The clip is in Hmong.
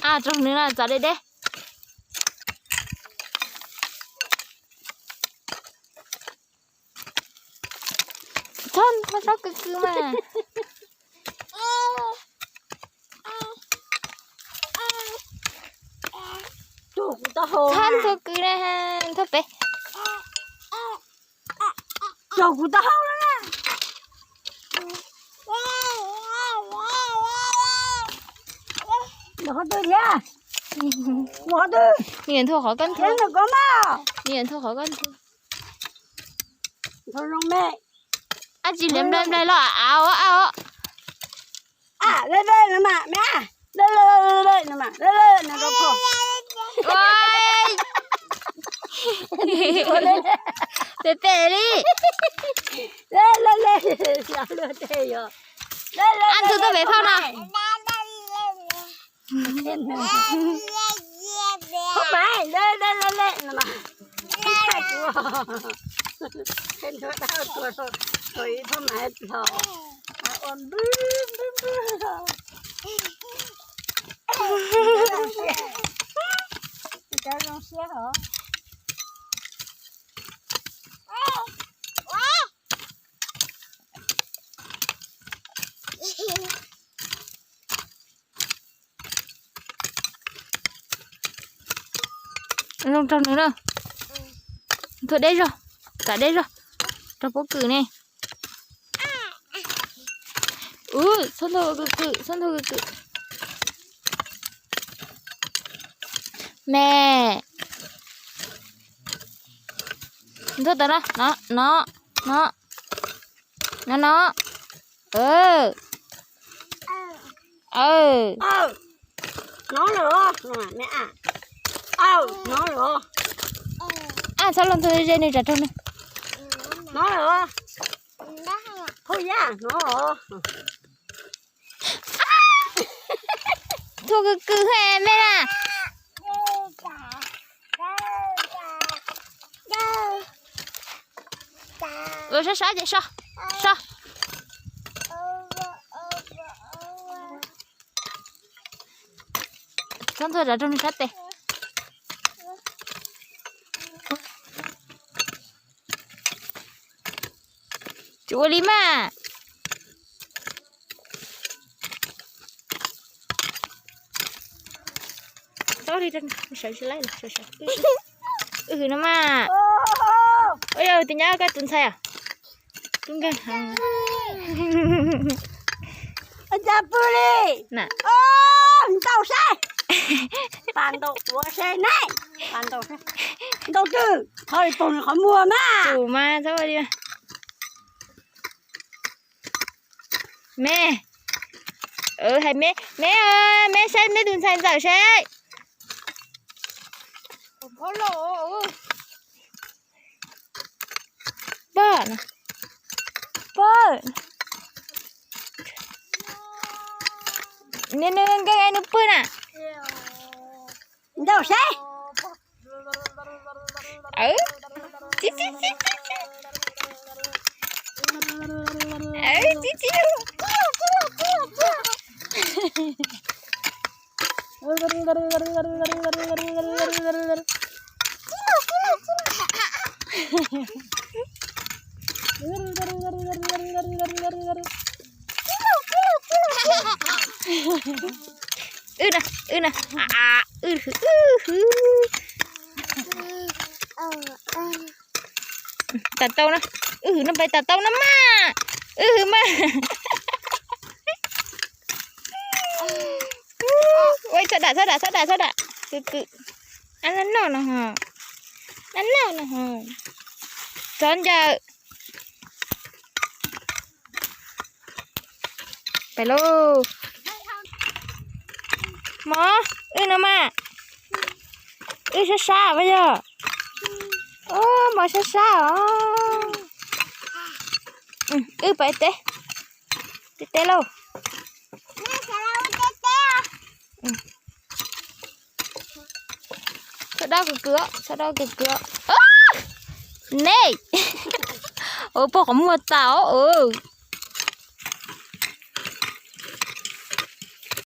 Ab, raug nws na, txav deb deb. Txhob, txhob kws kws mas. Txhob nthuav kws na, nthuav pem. Raug kuv taub hau na. Nthuav qhov twg thiab? Mus qhov twg? Nws yuav nthuav qhov koj nthuav. Nws yuav nthuav qhov koj nthuav. Nthuav zoo me. Ab, tsis liam nplai nplai los av os, av os. Ab, lej lej no mas, me ab, lej lej lej lej no mas, lej lej no rau phom. Tes tes li. Lej lej lej, luag tej yog. Ab, nthuav tuaj pem phauj no. Phauj Maiv, lej lej lej lej no mas. Ib txhais kuv, nthuav dab tuag rau ib phauj Maiv los. Ua npwg npwg npwg. Cov zoo siab hov. Zoo rau nws na. Nthuav deb zog, txav deb zog rau pob kws ne. Ub, txhob nthuav kws kws, txhob nthuav kws kws. Me. Nthuav tas no, no, no, no, no, no. Hnov lawm, hnov lawm. Ab, txhob los nthuav ze nws tsam raug nws. Hnov lawm. Phauj Yaj, hnov lawm. Nthuav kws kws me na. Ua sab sab ces so, so. Txhob nthuav tsam raug nws sab tes. Tsis ua li mas. Txhob li, sawv tsis laib, sawv sawv. Wb hwm no mas. Ua yog tus nyab koj tus ntxhais os? Tub nkeeg heev. Cas pw li? Ntaus saib. Pas ntaus ua saib ne. Pas ntaus saib. Ntaus twg? Qhov li poob nws qhov muag mas. Tus mas txhob ua li. Me, hais me, me, me saib me tus ntxhais ntxawm saib. Pog, pog, nws nkees nws pw na. Ntaus saib. Wb na, wb na, wb hwm, wb hwm. Tas tau na, wb hwm no pais tas tau na mas, wb hwm mas. Ua txhob dam, txhob dam, txhob dam, txhob dam. Kws kws. Ab, noj noj no ho, noj noj no ho. Txhob ncaws. Pais lauj. Mov, wb no mas. Wb sab sab mas yog. Mov sab sab os. Wb pais teb, teb teb lauj. Txhob dab kws kws, txhob dab kws kws. Ne, ua pog qhov muag tas os.